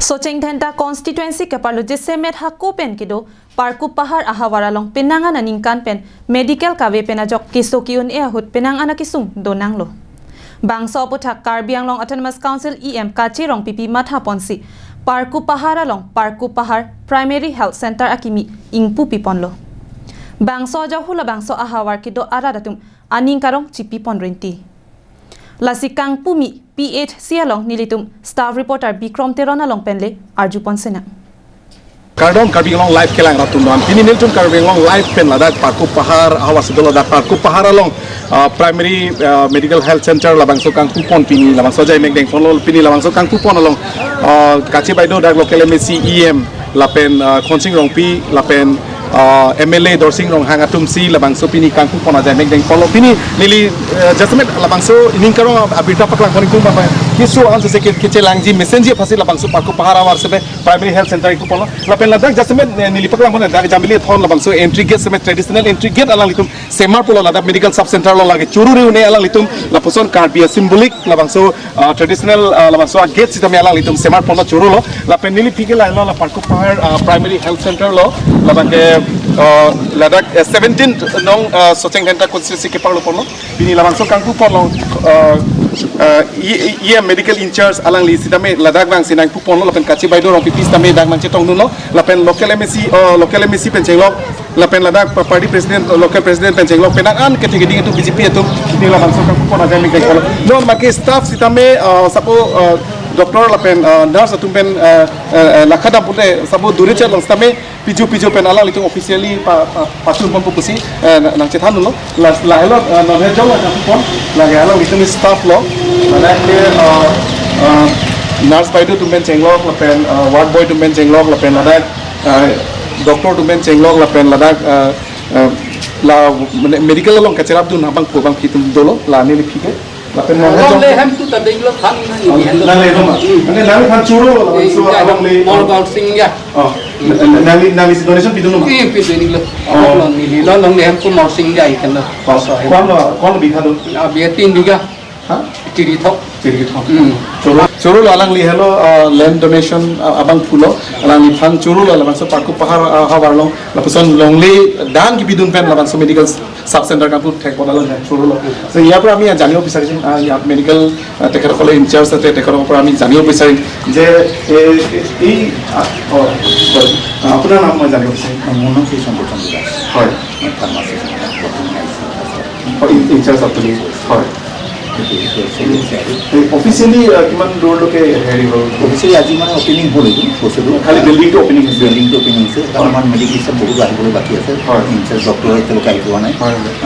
Sochengthenta constituency ke parlu jisemet hakku pen kido parku pahar ahawaralong pinangan aningkan pen medical kawe penajok kisokiun e ahut pinang anakisung donanglo. Bangso puthak Karbi Anglong Autonomous Council EM Kachi rong pipi matha ponsi Parku Pahar along Parku Pahar Primary Health Center akimi ingpu piponlo. Bangso jahula bangso ahawar kido aradatum aning karong chipi ponrenti. Lasikang Pumi PHC along nilitum staff reporter Bikram Teron along penle Arju Ponsena. Kardom Karbi Anglong live kelang ratum don pini niltum Karbi Anglong live pen ladak Parku Pahar awas dola dak Parku Pahar along primary medical health center labangso kang pupon pini labangso jai mekdeng ponlol pini labangso kang pupon along kachi baido dak local MSC EM lapen khonsing rongpi lapen MLA Dorsing rong hangatum si labangso pini kang pupon ajai mekdeng ponlo pini nili jasmet labangso ining karong abita paklang koning kum ba kisu an se ke ke langji messenger phasi labangso Parku Pahar awar sebe primary health center ku ponlo lapen ladak jasmet nili paklang koning dak jambili thon labangso entry gate sebe traditional entry gate alang litum semar polo ladak medical sub center lo lage churu re une alang litum laposon karbi symbolic labangso traditional labangso gate sitame alang litum semar polo churu lo lapen nili phike la la Parku Pahar primary health center lo labangke ladak 17 nong Sochengthenta constituency ke parlo ponlo pini labangso kangku ponlo ye medical in charge alang li sitame ladak bang sinang pu ponlo lapen kachi baido rong pipi sitame dak mang chetong nulo lapen local MSc pen chenglok lapen ladak party president local president pen chenglok penang an ke thege ding tu BJP etu ni labangso kangku pon ajai mi ponlo non make staff sitame sapo doctor lapen nurse atum pen lakhada pute sabo dure chelong sitame piju piju pen alang litung officially pachun pon pupusi nang chethan lo la la hello non he jong la pon la ge alang litung staff lo la ke nurse baidu tumben chenglok lapen ward boy tumben chenglok lapen ladak doctor tumben chenglok lapen ladak la medical long kachelap du nabang ko bang phitum dolo la ni phike lapen non he jong le hem tu ta ding lo than ni nang le homa ane nang phan churo la so alang le mor gaut sing ya nang nang donation pidun ma e pidun ni lo lo ni lo long le hem ku mor sing ya ikan lo kon kon bigha do a bi 3 bigha ha chiri thok chiri thok choro choro alang li hello land donation abang phulo alang li phan choro labang so Parku Pahar hawar long lapuson longli dan ki bidun pen labang so medical sub center kapu thek bodalo choro lo so ইয়াৰ পৰা আমি জানিব বিচাৰিম ইয়াত medical তেখেতসকলে in-charge আছে, তেখেতৰ পৰা আমি জানিব বিচাৰিম যে এই আপোনাৰ নাম মই জানিব বিচাৰিম। মোৰ নাম শ্ৰী শংকৰ চন্দ্ৰ দাস। হয়, মই ফাৰ্মাচিষ্ট, বৰ্তমান ইনচাৰ্জ আপুনি। হয়, অফিচিয়েলি কিমান দূৰলৈকে হেৰি হ'ল? অফিচিয়েলি আজি মানে অপেনিং হ'ল, এইটো বস্তুটো খালি বিল্ডিংটো অপেনিং হৈছে, বিল্ডিংটো অপেনিং হৈছে। কাৰণ আমাৰ মেডিকেল ষ্টাফ বহুত আহিবলৈ বাকী আছে, ইনচাৰ্জ ডক্টৰ এতিয়ালৈকে আহি পোৱা নাই,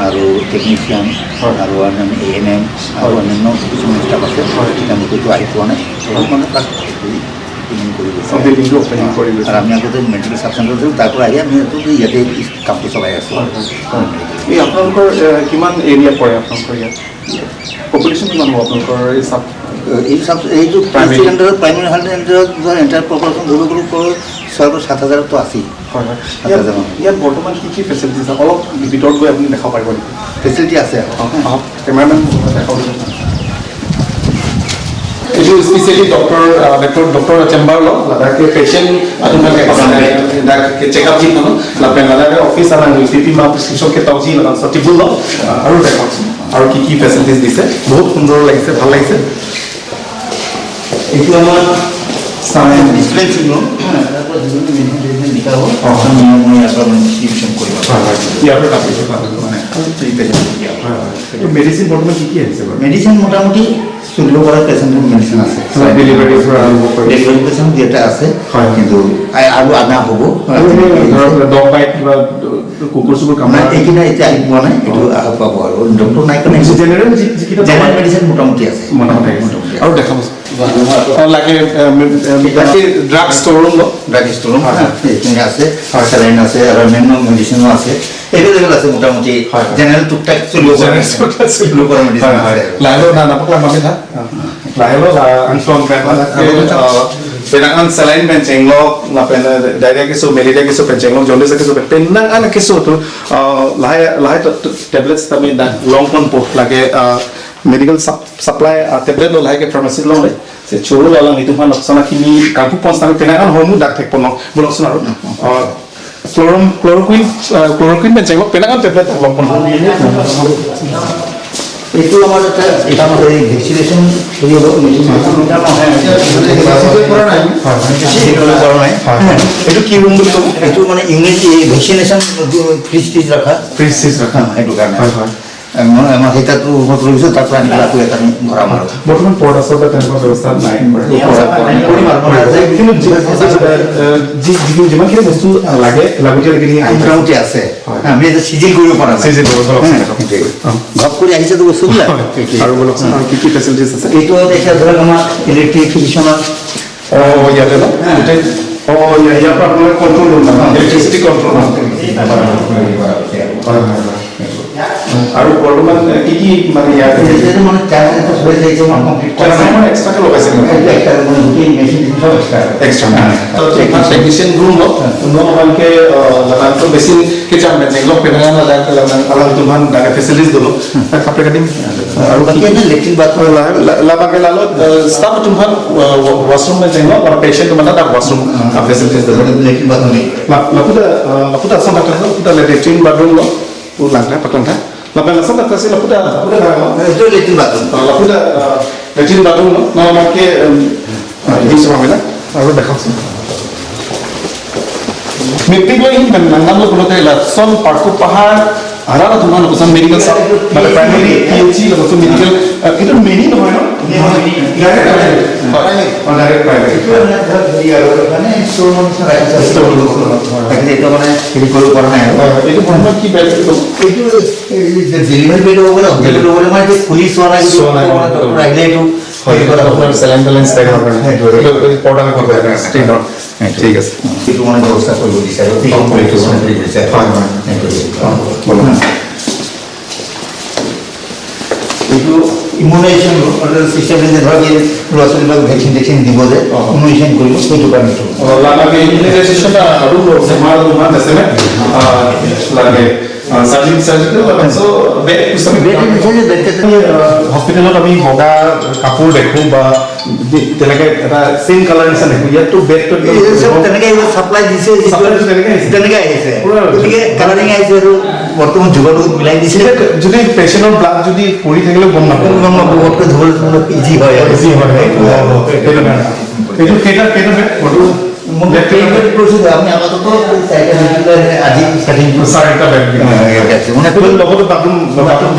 আৰু টেকনিচিয়ান আৰু অন্যান্য এএনএম আৰু অন্যান্য কিছুমান ষ্টাফ আছে, তেওঁলোকেতো আহি পোৱা নাই। মানে ফাৰ্ষ্ট অপেনিং কৰি গৈছে, বিল্ডিংটো অপেনিং কৰি গৈছে। আৰু আমি আগতে মেডিকেল চাব চেণ্টাৰ আছিলোঁ, তাৰ পৰা আহি আমি ইয়াতে কামটো চলাই আছোঁ। এই আপোনালোকৰ কিমান এৰিয়া পৰে? আপোনালোকৰ ইয়াত পপুলেশ্যন কিমান হ'ব আপোনালোকৰ এই চাব এই চাব এইটো আণ্ডাৰত প্ৰাইমেৰী হেল্থ চেণ্টাৰত এণ্টায়াৰ পপুলেশ্যন ধৰিব গ'লে 6 পৰা 7 হাজাৰতো আছেই। হয় হয়, ইয়াত বৰ্তমান কি কি ফেচিলিটিছ আছে অলপ ভিতৰত গৈ আপুনি দেখাব পাৰিব নেকি? ফেচিলিটি আছে, কেমেৰামেন দেখাব। এইটো স্পেচিয়েলি ডক্টৰ ডক্টৰ চেম্বাৰ ল লাদাখে পেচেণ্ট চেকআপ যি খানো লাপেন লাদাখে অফিচ আনা পিপি মা প্ৰেছক্ৰিপশ্যন কে তাউজি লাগান টেবুল ল। আৰু দেখাওকচোন আৰু কি কি ফেচিলিটিছ দিছে। বহুত সুন্দৰ লাগিছে, ভাল লাগিছে। এইটো আমাৰ ডিছপেঞ্চিং ৰুম, তাৰ পৰা যিকোনো মেডিচিন লিখা হ'ব, মই ইয়াৰ পৰা মানে ডিষ্ট্ৰিবিউশ্যন কৰিব। ইয়াৰ পৰা মানে মেডিচিন বৰ্তমান কি কি আহিছে বাৰু? মেডিচিন মোটামুটি চলিব পৰা পেচেণ্টৰ মেডিচিন আছে, ডেলিভাৰীৰ পৰা আৰম্ভ কৰি ডেলিভাৰী পেচেণ্ট দুই এটা আছে, কিন্তু আৰু আনা হ'ব। ডগ বাইট কিবা কুকুৰ চুকুৰ কামোৰা এইকেইটা এতিয়া আহি পোৱা নাই, এইটো পাব আৰু ডক্টৰ নাই কাৰণে। জেনেৰেল যিকেইটা জেনেৰেল মেডিচিন মোটামুটি আছে, মোটামুটি। আৰু দেখাব লাগে drug store room, drug store room এইখিনি আছে, চেলাইন আছে আৰু অন্যান্য মেডিচিনো আছে, এভেইলেবল আছে মোটামুটি। জেনেৰেল টুকটাক চলিব পৰা মেডিচিন আছে। লাহে না নাপাকলা মামি থা লাহে আংচন penangan selain pencenglok la pen diarrhea ke so malaria ke so pencenglok jaundice ke so penangan ke so to lahe lahe tablets tami long pon po lage medical supply tablet lo lahe ke pharmacy long le চৰু লালাং এইটো মান লপচনা খিনি কাকু পঞ্চাশ পেনাখন হৰমু ডাক থাকিব ন বলকচোন আৰু chloroquine chloroquine PAN পেনাখন tablet লগ। এইটো আমাৰ এটা ভেকচিনেশ্যন হেৰি হ'ব। কৰা নাই। এইটো কি ৰুম বুলি ক'ব? এইটো মানে ইংৰাজী ভেকচিনেশ্যন ফ্ৰিজ ট্ৰিজ ৰখা। ফ্ৰিজ চিজ ৰখা। সেইটো কাৰণে। হয় হয়। আমাৰ সেই তাতো ৰুমত লৈ গৈছোঁ, তাৰ পৰা আনি পেলাই আকৌ ইয়াত আমি ভৰাম আৰু। বৰ্তমান পৰ্দা চৰ্দা তেনেকুৱা ব্যৱস্থা নাই? কিন্তু যিমানখিনি বস্তু লাগে লাগতিয়ালখিনি মোটামুটি আছে। আমি এতিয়া চিজিল কৰিব পৰা নাই। চিজিল কৰিব। ঘপ কৰি আহিছেতো বস্তুবিলাক। আৰু বলকচোন, আৰু কি কি ফেচিলিটিছ আছে? এইটো এতিয়া ধৰক আমাৰ ইলেক্ট্ৰিফিকেশ্যনৰ। অঁ, ইয়াতে ন গোটেই। অঁ, ইয়াৰ পৰা আপোনালোকে কণ্ট্ৰল ৰুম, ইলেক্ট্ৰিচিটি কণ্ট্ৰল। হয় হয় হয়। আৰু বৰ্তমান কি কি মানে ইয়াত? মানে এক্সট্ৰাকে লগাইছে? গোটেই মেচিন চব এক্সট্ৰা। এক্সট্ৰা টেকনিচিয়ান ৰুম ন আপোনালোকে লাগানটো machine ke jam men jeng penangan la alang tuhan da facilities dolo kapre kadim আৰু বাকী এনে latrine bathroom. La ba lalo staff tuhan washroom men jeng lo patient mana da washroom facilities dolo। Latrine bathroom. La lapuda lapuda son da lapuda latrine bathroom lo langka paklangka la ba la son da kasi lapuda lapuda da। এইটো latrine bathroom. লাপুদা latrine bathroom ন আমাকে দিছে মামিলা। আৰু দেখাওকচোন। Matric লৈ নাম lo la son parku pahar arara tuman lo medical sub মানে primary PHE lo medical. এইটো many নহয় ন? Direct direct primary. এইটো মানে ধৰক হেৰি আৰু মানে ষ্ট'ৰ ৰুমৰ নিচিনা ৰাখিছে। ৰাখিছে, এইটো মানে হেৰি কৰিব পৰা নাই আৰু। এইটো বৰ্তমান কি বেড? এইটো ডেলিভাৰী বেড হ'ব গ'লে, হস্পিটেল হ'ব গ'লে মানে এইটো খুলি চোৱা নাই। চোৱা নাই। ডক্টৰ আহিলে এইটো হেৰি কৰা হ'ব। আপোনাৰ চেলাইন টেলাইন ষ্টাইলৰ কাৰণে পৰ্দা কৰিব স্ক্ৰীনৰ। ঠিক আছে। সেইটো মানে ব্যৱস্থা কৰিব দিছে আৰু দিছে। হয় হয়। এইটো ইমিউনাইজেশ্যন চিষ্টেম, ধৰক এই ল'ৰা ছোৱালীবিলাক ভেকচিন টেকচিন দিব যে, ইমিউনাইজেশ্যন কৰিব, সেইটো কাৰণে এইটো। লাগে ইমিউনাইজেশ্যন আৰু তোমাৰ আছে নে লাগে চাৰ্জিকেল বেড। বেড দিছে যে বেড। হস্পিটেলত আমি বগা কাপোৰ দেখোঁ বা তেনেকে এটা চেম কালাৰ নিচিনা দেখোঁ। ইয়াততো বেডটো তেনেকে চাপ্লাই দিছে। তেনেকে আহিছে। তেনেকে আহিছে, গতিকে কালাৰিং আহিছে আৰু বৰ্তমান যুগৰ লগত মিলাই দিছে। যদি পেচেণ্টৰ ব্লাড যদি পৰি থাকিলেও গম নাপাব। গম নাপাব, পটকৈ ধুবলৈ ইজি হয়। ইজি হয়, সেইটো কাৰণে। এইটো কেইটা কেইটা বেড বৰ্তমান? আমি আপাতত চাৰিটা, আজি চাৰিটা বেড মানে লগতে বাথৰুম। বাথৰুম।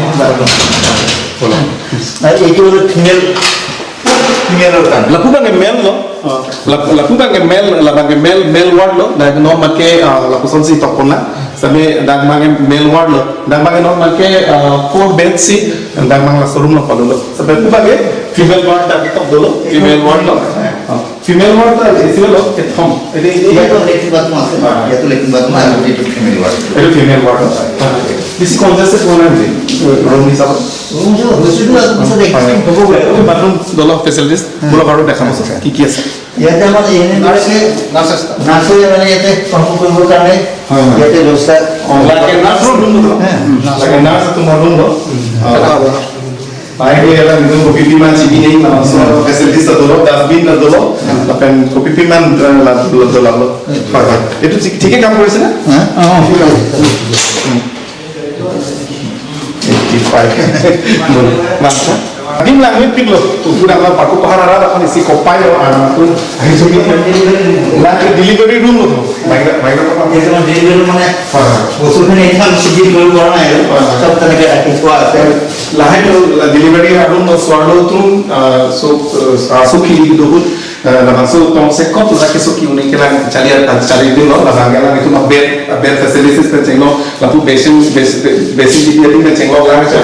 এইটো হ'ল ফিমেল, ফিমেলৰ কাৰণে। Lapu bang male lo, lapu bang male, la bang male male ward lo, dag no make lapu son si tokona, same dag mange male ward lo, dag mange no make four bed si, dag mang la sorum lo palo lo. Sabe pu bang female ward dag tok dolo, female ward lo. Female ward ta isi lo ke thom. ইয়াতো latrine bathroom আছে, ইয়াতো latrine bathroom আৰু এইটো female ward. এইটো female ward. বেছি congested হোৱা নাই room হিচাপত? ৰুম হৈছেতো, পিছত এক্সটেণ্ড হ'বগৈ। বাথৰুম দল ফেচিলিটিছ বোলক আৰু দেখাব কি কি আছে। ইয়াতে আমাৰ এনে নাৰ্ছে মানে ইয়াতে কণ্ট্ৰল কৰিবৰ কাৰণে ইয়াতে ব্যৱস্থা। লাগে নাৰ্ছ ৰুম, লাগে নাৰ্ছ তোমাৰ room Ay, ela minum kopi piman si bini facilities dolo, dustbin dolo, lapen kopi piman dolo। হয় হয়, এইটো ঠিকে কাম কৰিছে নে? 85 Dim lang mit piglo tu pura la paku pahar ara dapat isi kopai lo ana tu ahi suki la delivery room lo বাইরা বাইরা। এইটো ডেলিভাৰী মানে বস্তুখিনি এখন চিজিল কৰিব পৰা নাই আৰু চব তেনেকে ৰাখি থোৱা আছে। লাহে delivery room swallow tu so suki duhut langsung tong sekot la ke suki uni kela cali cali din lo la bangala itu ma bed bed facilities pe chenglo la pu basin basin di dia din chenglo la cha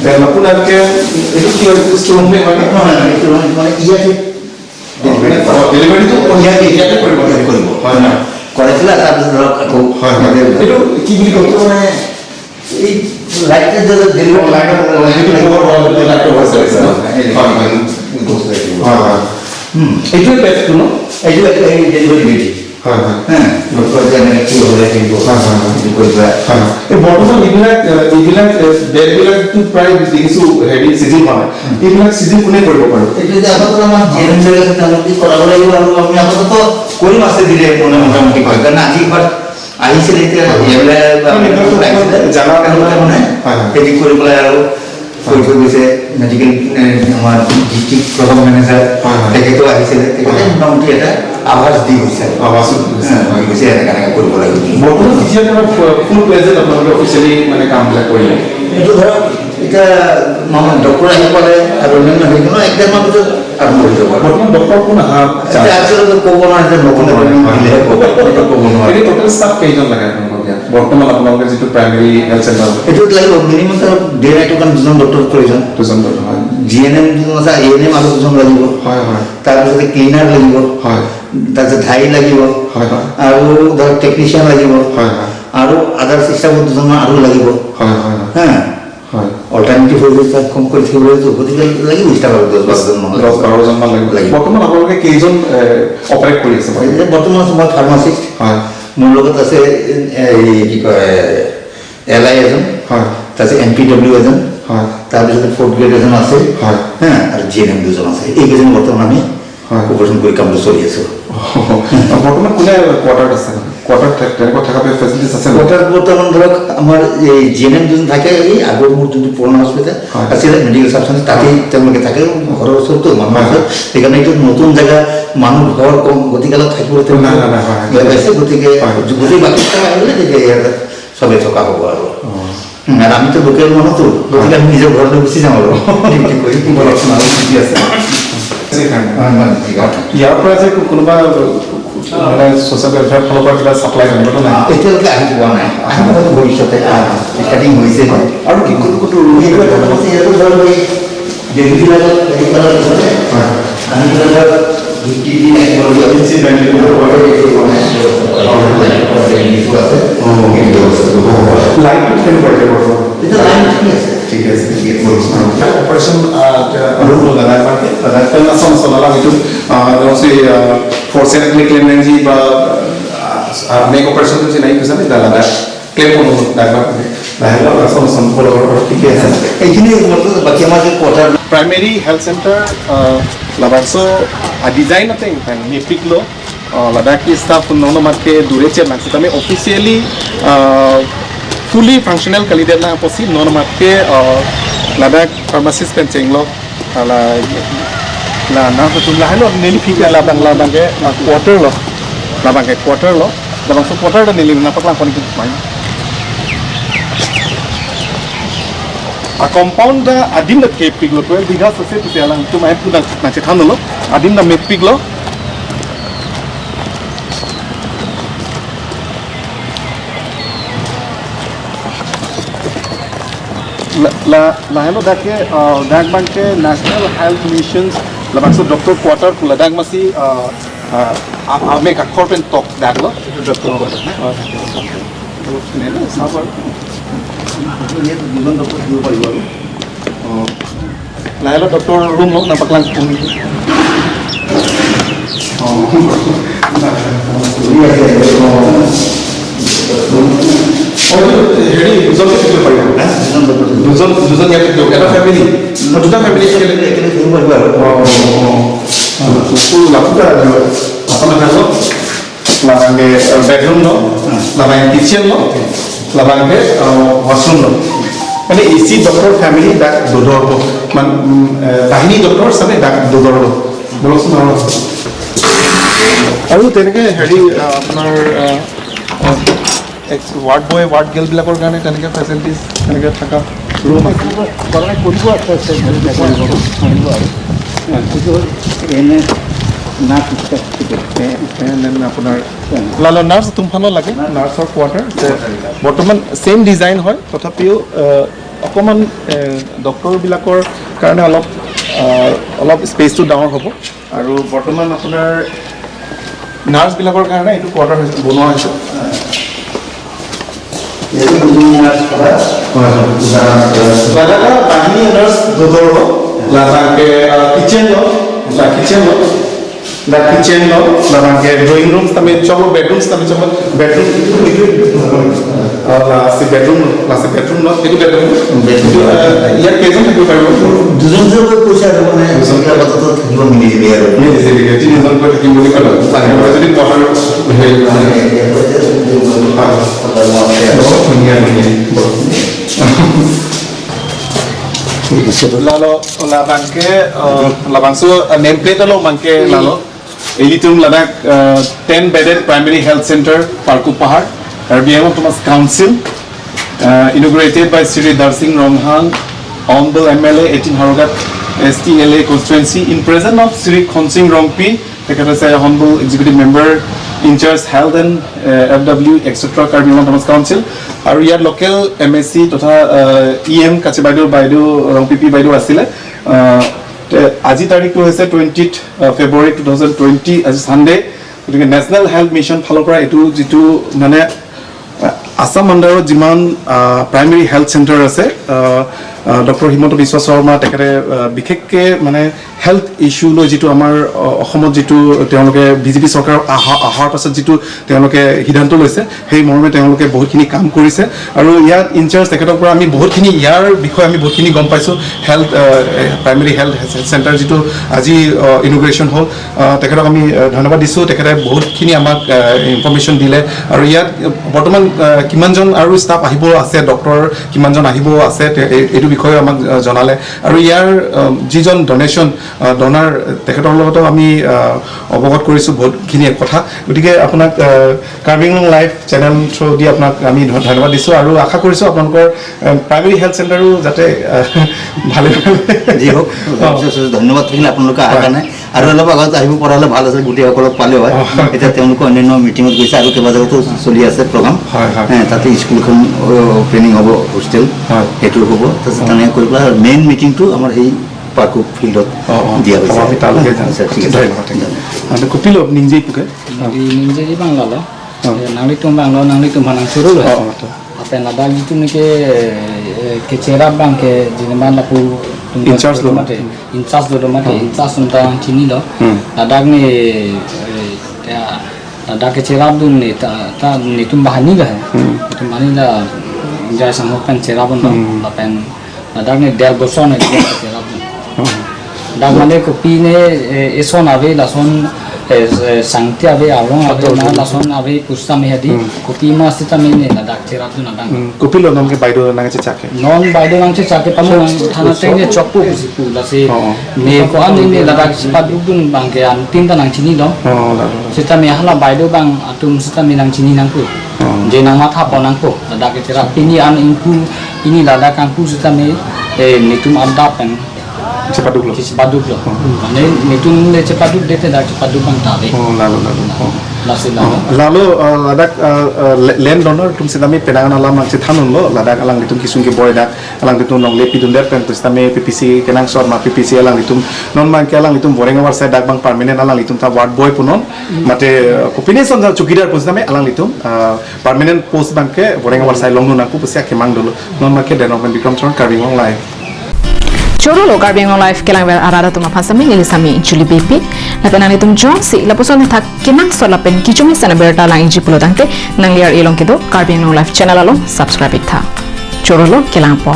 dan la pu na ke itu কি store রুমে হয়? নহয়, এইটো মানে ইয়াতে ডেলিভাৰীটো ইয়াতে ইয়াতে কৰিব। কৰিব। হয় হয়। কৰাইছিলে, তাৰপিছত ধৰক আকৌ হয় হয়। এইটো কি বুলি কয়? এইটো মানে এই লাইট ডেলিভাৰী। হয় হয়, এইটোৱে বেডটো ন? এইটো ডেলিভাৰী বেড। বৰ্তমান এইবিলাক এইবিলাক বেডবিলাকতো প্ৰায় দেখিছোঁ হেৰি চিজিল হোৱা নাই, এইবিলাক চিজিল কোনে কৰিব পাৰিব? এইটো যে আপাতত আমাৰ জি এন এম আছে, তেওঁলোকে কৰাব লাগিব আৰু আমি আপাতত কৰিম আছে দিলে মানে মোটামুটি হয়। কাৰণ আজি ঘৰত আহিছিলে, এতিয়া তেওঁলোকে মানে হেৰি কৰি পেলাই আৰু কৰি থৈ গৈছে। মেডিকেল আমাৰ ডিষ্ট্ৰিক্ট প্ৰগ্ৰাম মেনেজাৰ তেখেতো আহিছিলে, তেখেতে মোটামুটি এটা আভাস দি গৈছে, দি গৈছে এনেকা এনেকা কৰিব লাগিব। বৰ্তমান কেতিয়া ফুল প্লেজেণ্ট আপোনালোকে অফিচিয়েলি মানে কামবিলাক কৰিলে? এইটো ধৰক এতিয়া মানে ডক্টৰ আহি পালে আৰু অন্যান্য হেৰি ন এক ডেৰ মাহ পিছত আৰম্ভ হৈ যাব। বৰ্তমান ডক্টৰ কোন অহা? আচলতে ক'ব নোৱাৰে যে নতুন এপইণ্টমেণ্ট দিলেহে ক'ব, সেইটো ক'ব নোৱাৰে। এতিয়া টোটেল ষ্টাফ কেইজন লাগে আপোনালোকক ইয়াত বৰ্তমান? আপোনালোকে যিটো প্ৰাইমেৰী হেল্থ চেণ্টাৰ এইটোত লাগিব মিনিমাম ধৰক ডে নাইটৰ কাৰণে দুজন ডক্টৰ প্ৰয়োজন। দুজন ডক্টৰ, হয়। জি এন এম দুজন আছে, এ এন এম আৰু দুজন লাগিব। হয় হয়। তাৰপিছতে ক্লিনাৰ লাগিব। হয়। তাৰপিছত ধাই লাগিব। হয় হয়। আৰু ধৰক টেকনিচিয়ান লাগিব। হয় হয়। আৰু আদাৰ ষ্টাফো দুজনমান আৰু লাগিব। হয় হয়। হা, হয়। অল্টাৰনেটিভ হৈ গৈছে, কম কৰি থাকিবলৈ গতিকে লাগিব ষ্টাফ আৰু 10-12জনমান। 10-12জনমান লাগিব। বৰ্তমান আপোনালোকে কেইজন অপাৰেট কৰি আছে? বৰ্তমান আছোঁ মই ফাৰ্মাচিষ্ট। হয়। মোৰ লগত আছে এই কি কয় এল I এজন। হয়। তাৰপিছত এম পি ডব্লিউ এজন। হয়। তাৰপিছতে ফ'ৰ্থ গ্ৰেড এজন আছে। হয়। হা, আৰু জি এন এম দুজন আছে। এইকেইজন বৰ্তমান আমি অপাৰেশ্যন কৰি কামটো চলি আছোঁ। বৰ্তমান কোনে কোৱাৰ্টাৰত আছে? কোৱাৰ্টাৰত তেনেকুৱা থকা ফেচিলিটিছ আছে? কোৱাৰ্টাৰত বৰ্তমান ধৰক আমাৰ এই জি এন এম যোন থাকে, এই আগৰ মোৰ যোনটো পুৰণা হস্পিটেল আছিলে মেডিকেল চাব চেণ্টাৰ, তাতেই তেওঁলোকে থাকে। ঘৰৰ ওচৰতো মানুহ আছে, সেইকাৰণে এইটো নতুন জেগা, মানুহ ঘৰ কম, গতিকে অলপ থাকিবলৈ তেওঁলোকে বেয়া পাইছে। গতিকে গোটেই বাকী আহিলে তেতিয়া ইয়াতে চবেই থকা হ'ব আৰু। আৰু আমিতো লোকেল মানুহতো, গতিকে আমি নিজৰ ঘৰলৈ গুচি যাওঁ আৰু ডিউটি কৰি। ঠিকে আছে। ইয়াৰ পৰা যে কোনোবা মানে ছ'চিয়েল ৱেলফেয়াৰ ফালৰ পৰা কিবা চাপ্লাই তেনেকুৱাটো নাই এতিয়ালৈকে আহি পোৱা নাই, আহিব হয়তো ভৱিষ্যতে, ষ্টাৰ্টিং হৈছে। আৰু কি কোনটো কোনটো সেইটো এটা কথা। ইয়াতো ধৰক এই বেবীবিলাকত হেৰি কৰাৰ পিছতে আমি ধৰক ভিত্তি দি আছে। লাইটটো কেনেকুৱা এতিয়া বৰ্তমান? এতিয়া লাইন ঠিক আছে, ঠিক আছে, ঠিক আছে। অপাৰেশ্যন ৰুম লগাই বাকে পেলাচন চলালা সেইটো ফ'ৰ চেল ক্লেম বা মেক অপাৰেশ্যনটো যে নাই কৈছা দাদা ক্লেম কোনো ডাক্তৰ লাহে ঠিকে আছে। এইখিনি বাকী আমাৰ যে কোৱাৰ্টাৰ প্ৰাইমেৰী হেল্থ চেণ্টাৰ লাবাংছো ডিজাইন আছে মেট্ৰিক ল লাদাখী ষ্টাফ নন মাতকে দূৰে চেৰ লাগছে আমি অফিচিয়েলি ফুলি ফাংচনেল কালি না পচি নন মাতকে লাদাখ ফাৰ্মাচিষ্ট পেন চেংল লা নাৰ্ছ লাহে নেলি ফি লাবাং লাবাংকে কোৱাৰ্টাৰ ল লাবাংকে কোৱাৰ্টাৰ ল লাবাংছো কোৱাৰ্টাৰ নেলি নাপাকলাং পানী মাই A compound da adim da ke piglo 12 bighas ase pise alang tu mai pu da na che than lo adim da met piglo la la hello da ke dak bank ke national health missions la bang so doctor quarter pula dak masi a me ka korpen tok dak lo doctor quarter na ne na sabar দুজন doctor দিব পাৰিব আৰু লাহে লাহে doctor room লওক নাপাকলাং হেৰি দুজনকে থাকিব পাৰিব, দুজন দুজন ইয়াত থাকিব, এটা ফেমিলি, দুটা ফেমিলি একেলগে থাকিব পাৰিব আৰু। লাবাংগে বেডৰুম ন লাবাংগে কিচেন ন লাবাংগে ৱাছৰুম ন মানে এচি ডক্টৰ ফেমিলি ডাক দদৰ মানে বাহিনী ডক্টৰ চাবে ডাক দদৰ বলকচোন। আৰু তেনেকৈ হেৰি আপোনাৰ ৱাৰ্ড বয় ৱাৰ্ড গাৰ্লবিলাকৰ কাৰণে তেনেকৈ ফেচিলিটিছ তেনেকৈ থকা ৰুম আছে? কৰিব আছে, এনে আপোনাৰ নাৰ্ছ তুমফানো লাগে, নাৰ্ছৰ কোৱাৰ্টাৰ বৰ্তমান ছেইম ডিজাইন হয়, তথাপিও অকণমান ডক্টৰবিলাকৰ কাৰণে অলপ অলপ স্পেচটো ডাঙৰ হ'ব। আৰু বৰ্তমান আপোনাৰ নাৰ্ছবিলাকৰ কাৰণে এইটো কোৱাৰ্টাৰ বনোৱা হৈছে। বাহিনী নাৰ্ছ দদৰ লাগাকে কিচেন ল কিচেন ল La kitchen lo la bangke drawing rooms tame chobo bedrooms tame chobo bedroom la si bedroom la si bedroom lo etu bedroom ইয়াৰ কেইজন থাকিব পাৰিব? দুজন কৈছে আৰু মানে আপাতত থাকিব মিলি আৰু তিনিজনকৈ থাকিম বুলি ক'লে যদি ধুনীয়া ধুনীয়া lalo la bangke la bangso name plate lo bangke lalo elitum ladak 10 bedded primary health center Parku Pahar Karbi Anglong Autonomous Council inaugurated by Shri Darsing Ronghang, Honorable MLA 18 Haroghat STLA constituency, in presence of Shri Khonsing Rongpi, তেখেত Honorable Executive Member in charge Health and FW etc. Karbi Anglong Autonomous Council আৰু ইয়াৰ local MSc তথা EM কাচি বাইদেউ বাইদেউ ৰংপিপি বাইদেউ আছিলে। আজি তাৰিখটো হৈছে 20 ফেব্ৰুৱাৰী 2020, আজি ছানডে। গতিকে নেশ্যনেল হেল্থ মিছন ফালৰ পৰা এইটো যিটো মানে আছাম আণ্ডাৰত যিমান প্ৰাইমেৰী হেল্থ চেণ্টাৰ আছে, ডক্টৰ হিমন্ত বিশ্ব শৰ্মা তেখেতে বিশেষকৈ মানে হেল্থ ইছ্যু লৈ যিটো আমাৰ অসমত যিটো তেওঁলোকে বিজেপি চৰকাৰ অহাৰ পাছত যিটো তেওঁলোকে সিদ্ধান্ত লৈছে, সেই মৰ্মে তেওঁলোকে বহুতখিনি কাম কৰিছে। আৰু ইয়াত ইনচাৰ্জ তেখেতৰ পৰা আমি বহুতখিনি ইয়াৰ বিষয়ে আমি বহুতখিনি গম পাইছোঁ। হেল্থ প্ৰাইমেৰী হেল্থ চেণ্টাৰ যিটো আজি ইনগ্ৰেশ্যন হ'ল, তেখেতক আমি ধন্যবাদ দিছোঁ। তেখেতে বহুতখিনি আমাক ইনফৰ্মেশ্যন দিলে। আৰু ইয়াত বৰ্তমান কিমানজন আৰু ষ্টাফ আহিব আছে, ডক্টৰ কিমানজন আহিব আছে, এইটো বিষয়ে আমাক জনালে। আৰু ইয়াৰ যিজন ডনেশ্যন ডনাৰ তেখেতৰ লগতো আমি অৱগত কৰিছোঁ বহুতখিনি কথা। গতিকে আপোনাক Karbi Anglong live channel through the আপোনাক আমি ধন্যবাদ দিছোঁ আৰু আশা কৰিছোঁ আপোনালোকৰ প্ৰাইমেৰী হেল্থ চেণ্টাৰো যাতে ভালে যি হওক, ধন্যবাদ থাকিল আপোনালোকে অহাৰ কাৰণে। আৰু অলপ আগত আহিব পৰা হ'লে ভাল আছিল, গোটেইসকলক পালে হয়। এতিয়া তেওঁলোকৰ অন্যান্য মিটিঙত গৈছে আৰু কেইবা জেগাতো চলি আছে প্ৰগ্ৰাম। তাতে স্কুলখন অ'পেনিং হ'ব, হোষ্টেল সেইটো হ'ব। তাৰপিছত তেনেকৈ কৰি পেলাই মেইন মিটিংটো আমাৰ সেই পাৰ্কো ফিল্ডত দিয়া হৈছে। আমি তালৈকে যাম। ঠিক আছে, ধন্যবাদ। কপিলো নিজেই পোকে নিজেই বাংলাল নাংলি তুম বাংলো নাংলি তুম হানাং চুরুল apen ada gitu nike kecera bang ke jinema lapu In charge lo mate in charge do mate in charge unta chini lo ladak ni ladak kecera dun ni ta ta ni tum bahani la tum bahani la jai sang pen chera bun la pen ladak ni der boson ni kecera bun dak mane kopi ne eson ave lason sangti ave arong ave na lason ave pusta me hadi kopi ma sita me ne ladak chera dun adang kopi lo nongke baido nang che chake non baido nang che chake pamu nang thana teng ne chokpu pusipu la se ne ko an ne ladak sipat dun bang ke an tin ta nang chini lo sita me hala baido bang atum sita me nang chini nang pu je nang ma tha po nang pu ladak chera pini an ingpu ini ladak ang pu sita me nitum adap pen cepaduk lo cepaduk lo mane nitum le cepaduk dete dak cepaduk bang ta de lalo lalo lalo lalo ladak land donor tum sitami penangan alam ang cithanun lo ladak alang litum kisung ke boy dak alang litum nong lepi dun der pen sitami PPC kenang sor ma PPC alang litum non man ke alang litum boreng war side dak bang permanent alang litum ta ward boy punon mate kopine son chukidar pun sitami alang litum permanent post bang ke boreng war side long nun aku pusia kemang dulu non ma ke development Bikram Charan Karbi Anglong live Chorolo Karbi Anglong live kelang ber arada tuma phasami nilisami juli BP lapen ani tum jong si laposon thak kenang solapen kichumi sana berta lang inji pulo dangte nangliar elong kedo Karbi Anglong live channel alo subscribe tha chorolo kelang po.